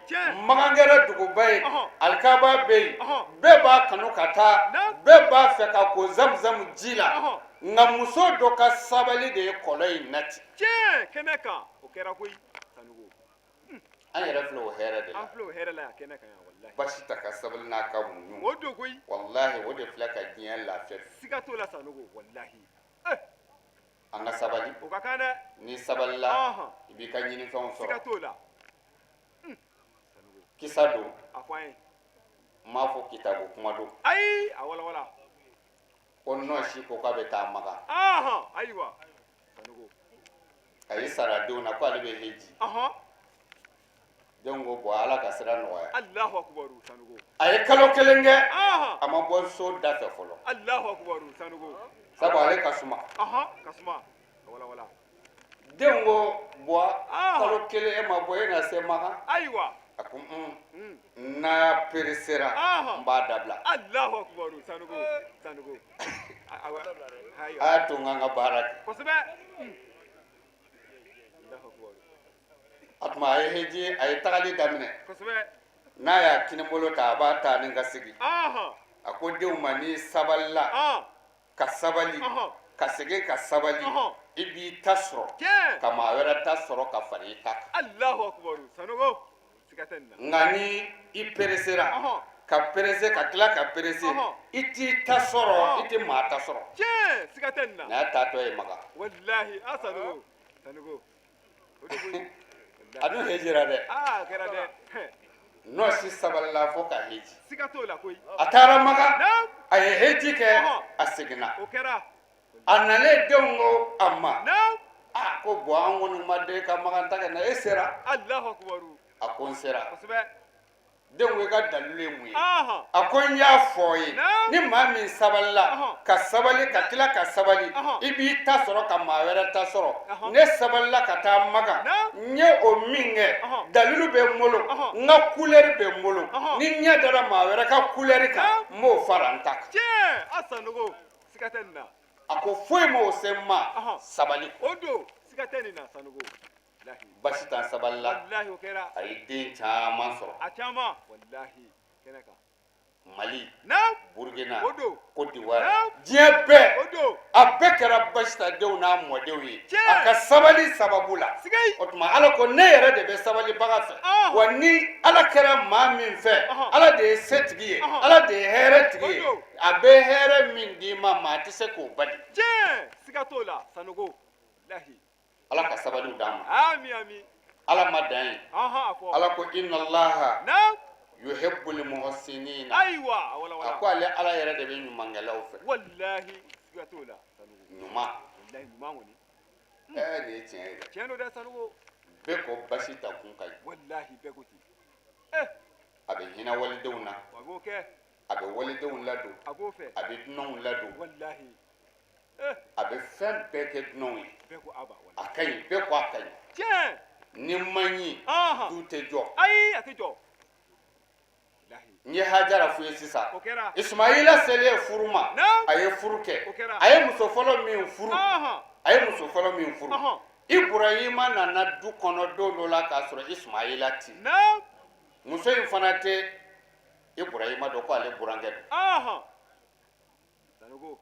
Makan kɛra duguba ye, alikaba bɛ yen, bɛɛ b'a kanu ka taa, bɛɛ b'a fɛ ka ko zamuzamu ji la. Nka muso dɔ ka sabali de ye kɔlɔn in nati. Tiɲɛ, kɛnɛ kan, o kɛra koyi, Sanogo. An yɛrɛ filɛ o hɛrɛ de la. An filɛ o hɛrɛ la yan kɛnɛ kan yan, walahi. Basi ta ka sabali n'a ka muɲu. O don koyi. Walahi, o de filɛ ka diɲɛ lafiya. Siga t'o la, Sanogo, walahi. An ka sabali. O ka kan dɛ. N'i sabalila, i b'i ka ɲinifɛnw sɔrɔ. Siga t'o la. Kisa don. A fɔ an ye. N m'a fɔ kitabu kuma don. Ayi, a walawala. Ko nɔsi ko k'a bɛ taa Makan. Ayiwa, a y'i sara denw na ko ale bɛ heji. Denw ko bɔn, Ala ka sira nɔgɔya. Alahu akubaru, Sanogo. A ye kalo kelen kɛ, a ma bɔ so da fɛ fɔlɔ. Alahu akubaru, Sanogo. Sabu ale ka suma. Ka suma, a walawala. Denw ko bɔn, kalo kelen e ma bɔ, e na se Makan? Ayiwa. A ko n'a peresera, n b'a dabila. Alahu akubaru, Sanogo, Sanogo. A y'a to n ka n ka baara kɛ. Kosɛbɛ. A tuma a ye heji, a ye tagali daminɛ. Kosɛbɛ. N'a y'a kinibolo ta, a b'a ta ni ka segin. A ko denw ma, n'i sabalila ka sabali, ka segin ka sabali, i b'i ta sɔrɔ ka maa wɛrɛ ta sɔrɔ ka fara i ta kan. Alahu akubaru, Sanogo, siga tɛ nin na. Nka ni i peresera ka perese ka tila ka perese, i t'i ta sɔrɔ, i tɛ maa ta sɔrɔ. Tiɲɛ, siga tɛ nin na. N'a taatɔ ye Makan. Walahi, a Sanogo, Sanogo. A dun hejira dɛ. Aa, a kɛra dɛ. Nɔsi sabalila fo ka heji. Siga t'o la koyi. A taara Makan, a ye heji kɛ, a seginna. O kɛra. A nalen, denw ko a ma, a ko bɔn, an kɔni ma den ka Makan ta kɛ na, e sera. Alahu akubaru. A ko n sera. Kosɛbɛ. Denw ko i ka dalilu ye mun ye? A ko n y'a fɔ ye, ni maa min sabalila ka sabali ka tila ka sabali, i b'i ta sɔrɔ ka maa wɛrɛ ta sɔrɔ. Ne sabalila ka taa Makan, n ye o min kɛ, dalilu bɛ n bolo, n ka kulɛri bɛ n bolo. Ni n ɲɛ dara maa wɛrɛ ka kulɛri kan, n b'o fara n ta kan. Tiɲɛ, a Sanogo, siga tɛ nin na. A ko foyi ma o se n ma, sabali. O don, siga tɛ nin na, Sanogo. Basi ta sabalila, Walahi, o kɛra. A ye den caman sɔrɔ. A caman, walahi, kɛnɛ kan. Mali, Burukina, O don. Côte d'Ivoire, diɲɛ bɛɛ. O don. A bɛɛ kɛra Basita denw n'a mɔdenw ye a ka sabali sababu la. O tuma Ala ko ne yɛrɛ de bɛ sabalibaga fɛ. Wa ni Ala kɛra maa min fɛ, Ala de ye setigi ye, Ala de ye hɛrɛ tigi ye. A bɛ hɛrɛ min d'i ma, maa tɛ se k'o bali. Tiɲɛ, siga t'o la, Sanogo, walahi. Ala ka sabaliw d'an ma. Ami, ami. Ala ma dan ye. Ala ko inna Allaha yuhibbul muhsinina. Ayiwa, a ko ale Ala yɛrɛ de bɛ ɲumankɛlaw fɛ. Walahi, siga t'o la. Ɲuman. Walahi, ɲuman kɔni. Nin ye tiɲɛ ye dɛ. Tiɲɛ don dɛ, Sanogo. Bɛɛ ko basi ta kun ka ɲi. Walahi, bɛɛ ko ten. A bɛ hinɛ walidenw na. A b'o kɛ. A bɛ walidenw ladon. A b'o fɛ. A bɛ dunanw ladon. Walahi. A bɛ fɛn bɛɛ kɛ dunanw ye. A ka ɲi, bɛɛ ko a ka ɲi. Ni man ɲi, du tɛ jɔ. Ayi, a tɛ jɔ. N ye Hajara f'u ye sisan. Ismaila selen furu ma, a ye furu kɛ. A ye muso fɔlɔ min furu, a ye muso fɔlɔ min furu, Iburahima nana du kɔnɔ don dɔ la k'a sɔrɔ Ismaila tɛ. Muso in fana tɛ Iburahima dɔn ko ale burankɛ don.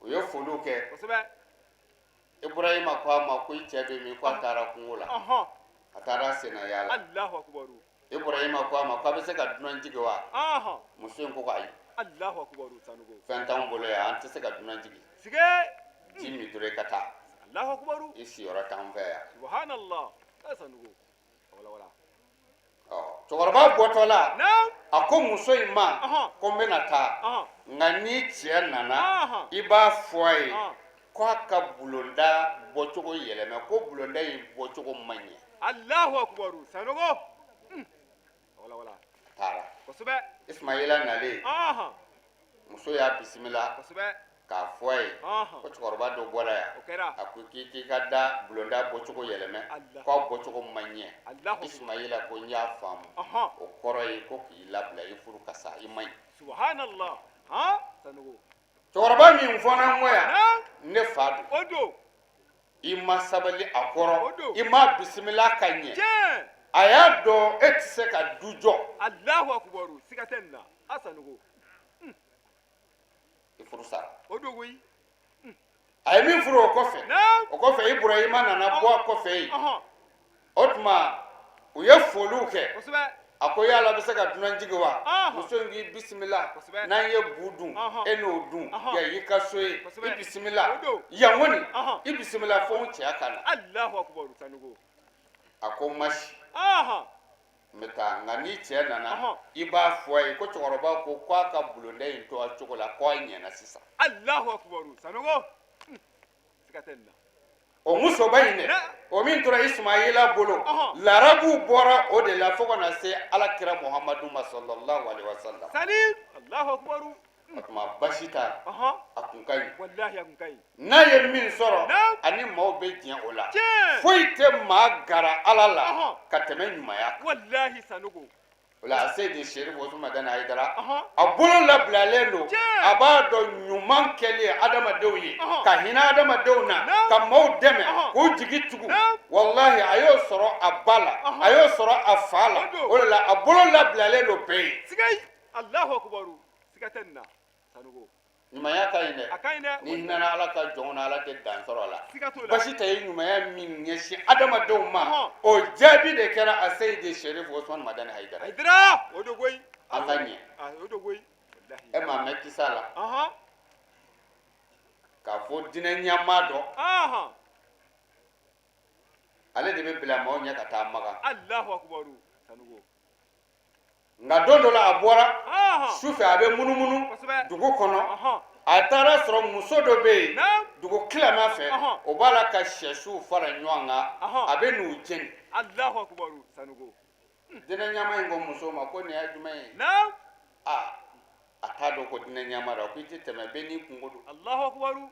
U ye foliw kɛ. Iburahima ko a ma ko i cɛ bɛ min? Ko a taara kungo la, a taara senna yaala. Iburahima ko a ma ko a bɛ se ka dunan jigin wa? Muso in ko ko ayi, fɛn t'anw bolo yan, an tɛ se ka dunan jigin. Ji min dɔrɔn i ka taa, i siyɔrɔ t'an fɛ yan. Cɛkɔrɔba bɔtɔ la, a ko muso in ma ko n bɛna taa, nka n'i cɛ nana, i b'a fɔ a ye ko a ka bulonda bɔcogo yɛlɛmɛ, ko bulonda in bɔcogo man ɲɛ. Alahu akubaru, Sanogo. Taara. Ismaila nalen, muso y'a bisimila k'a fɔ a ye ko cɛkɔrɔba dɔ bɔra yan, a ko k'i k'i ka da bulonda bɔcogo yɛlɛmɛ, k'a bɔcogo man ɲɛ. Ismaila ko n y'a faamu, o kɔrɔ ye ko k'i labila, i furu ka sa, i man ɲi. Subhanallah, han Sanogo. Cɛkɔrɔba min fɔra n kɔ yan, ne fa don. I ma sabali a kɔrɔ, i ma bisimila ka ɲɛ, a y'a dɔn e tɛ se ka du jɔ. Alahu akubaru, siga tɛ nin na, a Sanogo. I furu sara. O don koyi. A ye min furu o kɔfɛ, o kɔfɛ Iburahima nana bɔ a kɔfɛ yen. O tuma u ye foliw kɛ. A ko yala bɛ se ka dunan jigin wa? Muso in k'i bisimila, n'an ye bu dun, e n'o dun, yan y'i ka so ye, i bisimila yan kɔni, i bisimila fo n cɛ ka na. Alahu akubaru, Sanogo. A ko masi, n bɛ taa, nka n'i cɛ nana, i b'a fɔ a ye ko cɛkɔrɔba ko k'a ka bulonda in to a cogo la, k'a ɲɛna sisan. Alahu akubaru, Sanogo. Siga tɛ nin na. O musoba in dɛ, o min tora Ismaila bolo, larabuw bɔra o de la fo ka na se ala kira Muhamadu ma, sallallahu alaihi wasallam. Salim, Alahu akubaru. O tuma basi ta, a kun ka ɲi. Walahi, a kun ka ɲi. N'a ye min sɔrɔ, ani maaw bɛ diɲɛ o la. Foyi tɛ maa gara ala la ka tɛmɛ ɲumanya kan. Walahi, Sanogo. O la Seyidi Serifu Usumani Madani Hayidara, a bolo labilalen don, a b'a dɔn ɲuman kɛlen adamadenw ye, ka hinɛ adamadenw na, ka maaw dɛmɛ k'u jigi tugu. Walahi, a y'o sɔrɔ a ba la, a y'o sɔrɔ a fa la. O de la a bolo labilalen don bɛɛ ye. Siga, Alahu akubaru, siga tɛ nin na, Sanogo. Ɲumanya ka ɲi dɛ. A ka ɲi dɛ. Ni hinɛna ala ka jɔnw na, ala tɛ dan sɔrɔ a la. Siga t'o la. Basi tɛ ye ɲumanya min ɲɛsin adamadenw ma, o jaabi de kɛra a Seyidi Serifu Usumani Madani Hayidara. Hayidara, o don koyi. An ka ɲɛ. O don koyi. E m'a mɛn kisa la k'a fɔ diinɛ ɲɛmaa dɔ, ale de bɛ bila maaw ɲɛ ka taa Makan. Alahu akubaru, Sanogo. Nka don dɔ la, a bɔra su fɛ, a bɛ munumunu dugu kɔnɔ, a taara sɔrɔ muso dɔ bɛ yen dugu tilama fɛ, o b'a la ka sɛsiw fara ɲɔgɔn kan, a bɛ n'u jeni. Alahu akubaru, Sanogo. Diinɛ ɲɛmaa in ko muso ma ko nin ye jumɛn ye? Aa, a t'a dɔn ko diinɛ ɲɛmaa don. Ko i tɛ tɛmɛ, bɛɛ n'i kunko don. Alahu akubaru.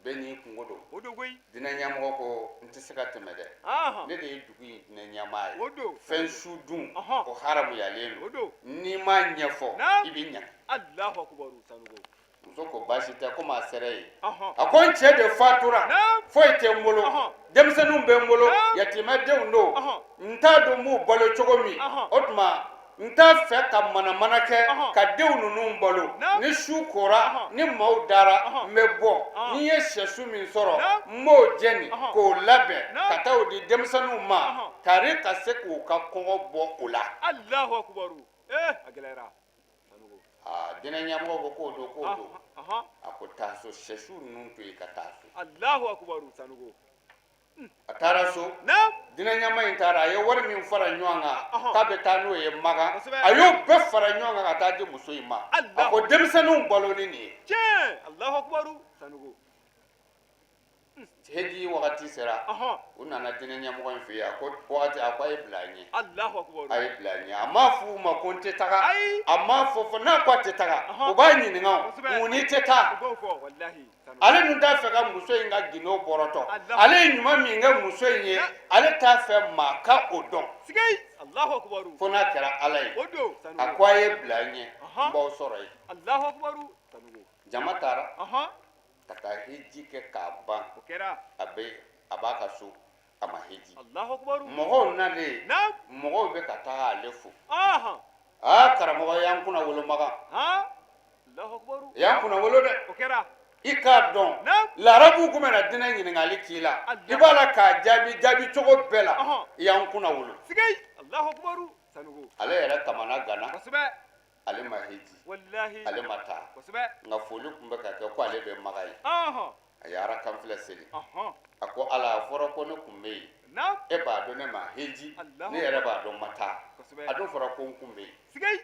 Bɛɛ n'i kunko don. O don koyi. Diinɛ ɲɛmɔgɔ ko n tɛ se ka tɛmɛ dɛ, ne de ye dugu in diinɛ ɲɛmaa ye. O don. Fɛn su dun, o haramuyalen O don. don. N'i m'a ɲɛfɔ, i bɛ ɲangi. Alahu akubaru, Sanogo. Muso ko baasi tɛ, komi a sera yen. A ko n cɛ de fatura, foyi tɛ n bolo, denmisɛnninw bɛ n bolo, yatimɛdenw don, n t'a dɔn n b'u balo cogo min. O tuma n t'a fɛ ka manamana kɛ ka denw ninnu balo. Ni su kora, ni maaw dara, n bɛ bɔ, ni n ye sɛsu min sɔrɔ, n b'o jɛni k'o labɛn ka taa o di denmisɛnninw ma tari ka se k'u ka kɔngɔ bɔ o la. Alahu akubaru, ee, a gɛlɛyara, Sanogo. Aa, diinɛ ɲɛmɔgɔ ko k'o don, k'o don. A ko taa so, sɛsu ninnu to yen ka taa so. Alahu akubaru, Sanogo. A taara so. Diinɛ ɲɛmaa in taara, a ye wari min fara ɲɔgɔn kan k'a bɛ taa n'o ye Makan, a y'o bɛɛ fara ɲɔgɔn kan ka taa di muso in ma. A ko denmisɛnninw balo ni nin ye. Tiɲɛ, Alahu akubaru, Sanogo. Heji wagati sera, u nana diinɛ ɲɛmɔgɔ in fɛ yen. A ko wagati, a ko a ye bila n ɲɛ, a ye bila n ɲɛ. A m'a f'u ma ko n tɛ taga, a m'a fɔ fɔ n'a ko a tɛ taga, u b'a ɲininka mun n'i tɛ taa. Ale dun t'a fɛ ka muso in ka gindo bɔrɔtɔ. Ale ye ɲuman min kɛ muso in ye, ale t'a fɛ maa ka o dɔn fo n'a kɛra Ala ye. A ko a ye bila n ɲɛ, n b'aw sɔrɔ yen. Jama taara ka taa hiji kɛ k'a ban. A bɛ a b'a ka so, a ma hiji. Mɔgɔw nalen, mɔgɔw bɛ ka taa ale fo. Aa, karamɔgɔ y'an kunnawolo Makan, y'an kunnawolo dɛ. I k'a dɔn larabuw kun bɛna diinɛ ɲininkali k'i la, i b'a la k'a jaabi jaabi cogo bɛɛ la, i y'an kunnawolo. Ale yɛrɛ kamana ganna, ale ma hiji, ale ma taa, nka foli tun bɛ ka kɛ ko ale bɛ Makan yen. A ye arakanfilɛ seli, a ko Ala, a fɔra ko ne kun bɛ yen, e b'a dɔn ne ma hiji, ne yɛrɛ b'a dɔn ma taa, a dun fɔra ko n kun bɛ yen.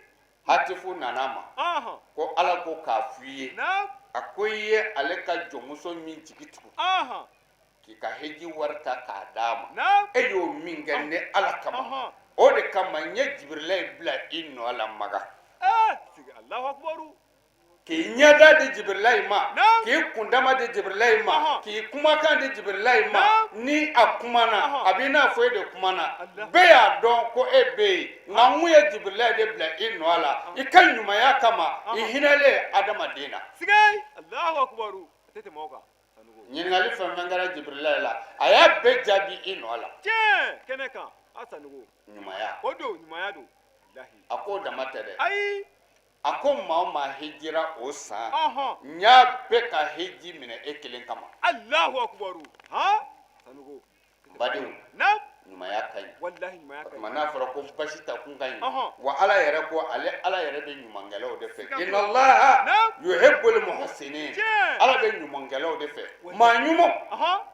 Hatifu nana a ma ko Ala ko k'a f'i ye, a ko i ye ale ka jɔnmuso min jigi tugu k'i ka hiji wari ta k'a d'a ma, e y'o min kɛ ne Ala kama, o de kama n ye Jibirilayi bila i nɔ la Makan, k'i ɲɛda di Jibirilayi ma, k'i kundama di Jibirilayi ma, k'i kumakan di Jibirilayi ma. Ni a kumana, a b'i n'a fɔ e de kumana, bɛɛ y'a dɔn ko e bɛ yen, nka n kun ye Jibirilayi de bila i nɔ la i ka ɲumanya kama, i hinɛlen adamaden na. Ɲininkali fɛn fɛn kɛra Jibirilayi la, a y'a bɛɛ jaabi i nɔ la. Kɛnɛ kan, a Sanogo. Ɲumanya. O don, ɲumanya don. A k'o dama tɛ dɛ. Ayi. A ko maa o maa hijira o san, n y'a bɛɛ ka hiji minɛ e kelen kama. Alahu akubaru. Han Sanogo. N badenw, ɲumanya ka ɲi. Walahi, ɲumanya ka ɲi. O tuma n'a fɔra ko basi ta kun ka ɲi, wa Ala yɛrɛ ko ale Ala yɛrɛ bɛ ɲumankɛlaw de fɛ. Inna Allaha yuhibbul muhsinin. Ala bɛ ɲumankɛlaw de fɛ, maa ɲumanw,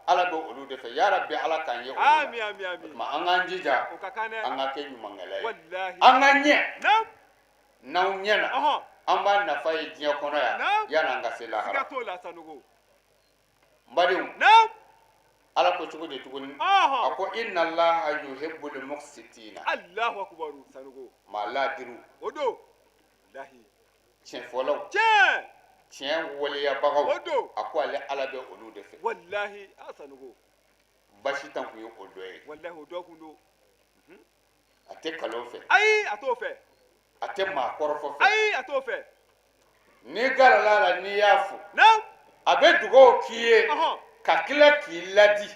Ala bɛ olu de fɛ. Yarabi, Ala k'an ye olu la. Ami, ami, ami. O tuma an k'an jija, O ka kan dɛ. an ka kɛ ɲumankɛla ye. Walahi. An ka ɲɛ. N'anw ɲɛna, an b'a nafa ye diɲɛ kɔnɔ yan yanni an ka se lahara. Siga t'o la, Sanogo. N badenw, Ala ko cogo di tuguni? A ko inna Allaha yuhibbul muqsitina. Alahu akubaru, Sanogo. Maa laadiriw. O don. Walahi. Tiɲɛfɔlaw. Tiɲɛ. Tiɲɛ waleyabagaw. O don. A ko ale Ala bɛ olu de fɛ. Walahi, a Sanogo. Basi tan kun ye o dɔ ye. Walahi, o dɔ kun don. A tɛ kalon fɛ. Ayi, a t'o fɛ. A tɛ maa kɔrɔfɔ fɛ. Ayi, a t'o fɛ. N'i garala a la, n'i y'a fo, a bɛ dugawu k'i ye ka tila k'i ladi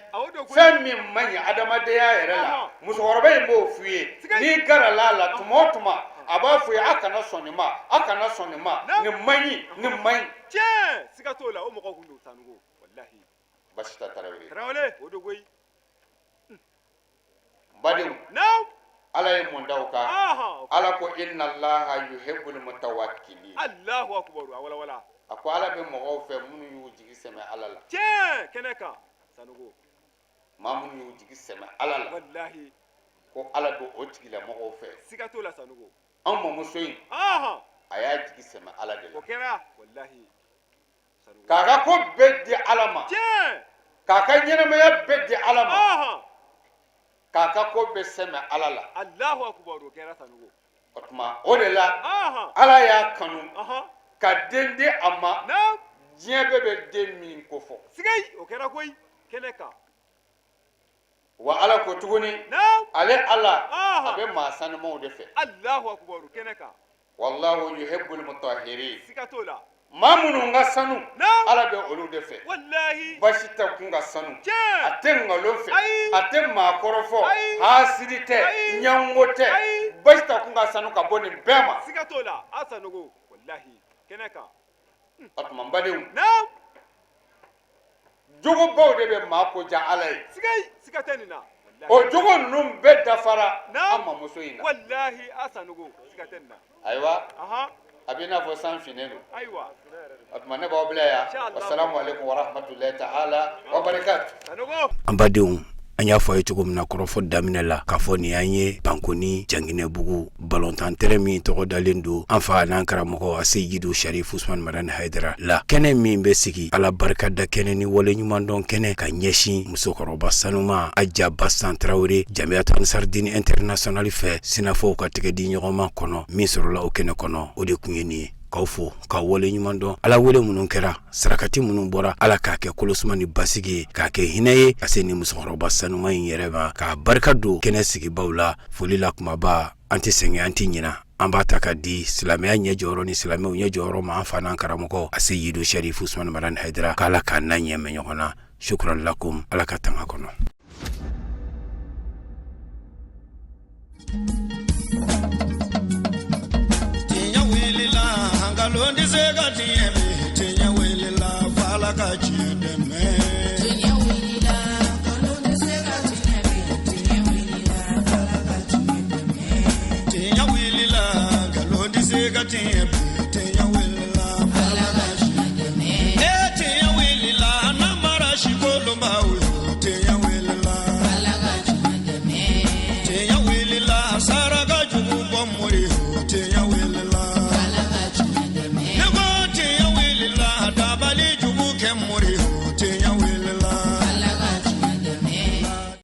fɛn min man ɲi adamadenya yɛrɛ la. Musokɔrɔba in b'o f'i ye. N'i garala a la tuma o tuma, a b'a fɔ i ye: a kana sɔn nin ma, a kana sɔn nin ma, nin man ɲi, nin man ɲi. Tiɲɛ, siga t'o la, o mɔgɔ kun don, Sanogo, walahi. Basita Tarawele. Tarawele, o don koyi. Badenw, Ala ye mun da o kan? Ala ko inna Allaha yuhibbul mutawakkilin. Allahu akbar, a wala wala. A ko Ala bɛ mɔgɔw fɛ minnu y'u jigi sɛmɛ Ala la. Tiɲɛ, kɛnɛ kan, Sanogo. Maa minnu y'u jigi sɛmɛ Ala la, walahi, ko Ala bɛ o tigilamɔgɔw fɛ. Siga t'o la, Sanogo. An mamuso in, a y'a jigi sɛmɛ Ala de la. O kɛra, walahi. K'a ka ko bɛɛ di Ala ma. Tiɲɛ. K'a ka ɲɛnamaya bɛɛ di Ala ma. K'a ka ko bɛɛ sɛmɛ Ala la. Alahu akubar, o kɛra, Sanogo. O tuma o de la, Ala y'a kanu ka den di a ma. Diɲɛ bɛɛ bɛ den min kofɔ. Sigayi, o kɛra koyi, kɛnɛ kan. Wa Ala ko tuguni, ale Ala, a bɛ maa sanumaw de fɛ. Alahu akubar, kɛnɛ kan. Wallahu yuhibbul mutahhirin. Siga t'o la. Maa minnu ka sanu, Ala bɛ olu de fɛ. Walahi. Basi tɛ kun ka sanu. Tiɲɛ. A tɛ nkalon fɛ. Ayi. A tɛ maa kɔrɔfɔ. Ayi. Hasidi tɛ. Ayi. Ɲango tɛ. Ayi. Basi tɛ kun ka sanu ka bɔ nin bɛɛ ma. Siga t'o la, a Sanogo, walahi, kɛnɛ kan. O tuma n badenw, jogobaw de bɛ maa ko diya Ala ye. Sigayi, siga tɛ nin na. O jogo ninnu bɛɛ dafara an mamuso in na. Walahi, a Sanogo, siga tɛ nin na. Ayiwa, a b'i n'a fɔ san finnen don. Ayiwa. O tuma ne b'aw bila yan. Wasalamu aleykum warahmatulahi taala wa barakatu. An badenw, An y'a fɔ a ye cogo min na kɔrɔfɔ daminɛ la, k'a fɔ nin y'an ye Bankoni Janginɛbugu balontan terrain min tɔgɔ dalen don an fa n'an karamɔgɔ Aseyidu Sharif Usman Madani Hayidara la, kɛnɛ min bɛ sigi Ala barikada kɛnɛ ni waleɲumandɔn kɛnɛ ka ɲɛsin musokɔrɔba sanuma Aja Basan Tarawele Jamiyatu Ansar Dine International fɛ, sinafɔw ka tɛgɛ di ɲɔgɔnma kɔnɔ min sɔrɔla o kɛnɛ kɔnɔ, o de tun ye nin ye. K'aw fo k'aw waleɲuman dɔn. Ala wele minnu kɛra, sarakati minnu bɔra, Ala k'a kɛ kolosuma ni basigi ye, k'a kɛ hinɛ ye ka se nin musokɔrɔba sanuma in yɛrɛ ma, k'a barika don kɛnɛ sigibaw la. Foli la kumaba, an tɛ sɛgɛn, an tɛ ɲina, an b'a ta ka di silamɛya ɲɛ jɔyɔrɔ ni silamɛw ɲɛ jɔyɔrɔ ma, an fa n'an karamɔgɔ Aseyidu Sharif Usman Madani Hayidara, k'Ala k'a n'a ɲɛ mɛn ɲɔgɔn na. Shukran lakum, Ala ka tanga kɔnɔ. Tiɲɛ wulila, nkalon tɛ se ka tiɲɛ bi. Tiɲɛ wulila, f'Ala ka tiɲɛ dɛmɛ. Tiɲɛ wulila, nkalon tɛ se ka tiɲɛ bi. Tiɲɛ wulila, f'Ala ka tiɲɛ dɛmɛ. Tiɲɛ wulila, nkalon tɛ se ka tiɲɛ bi.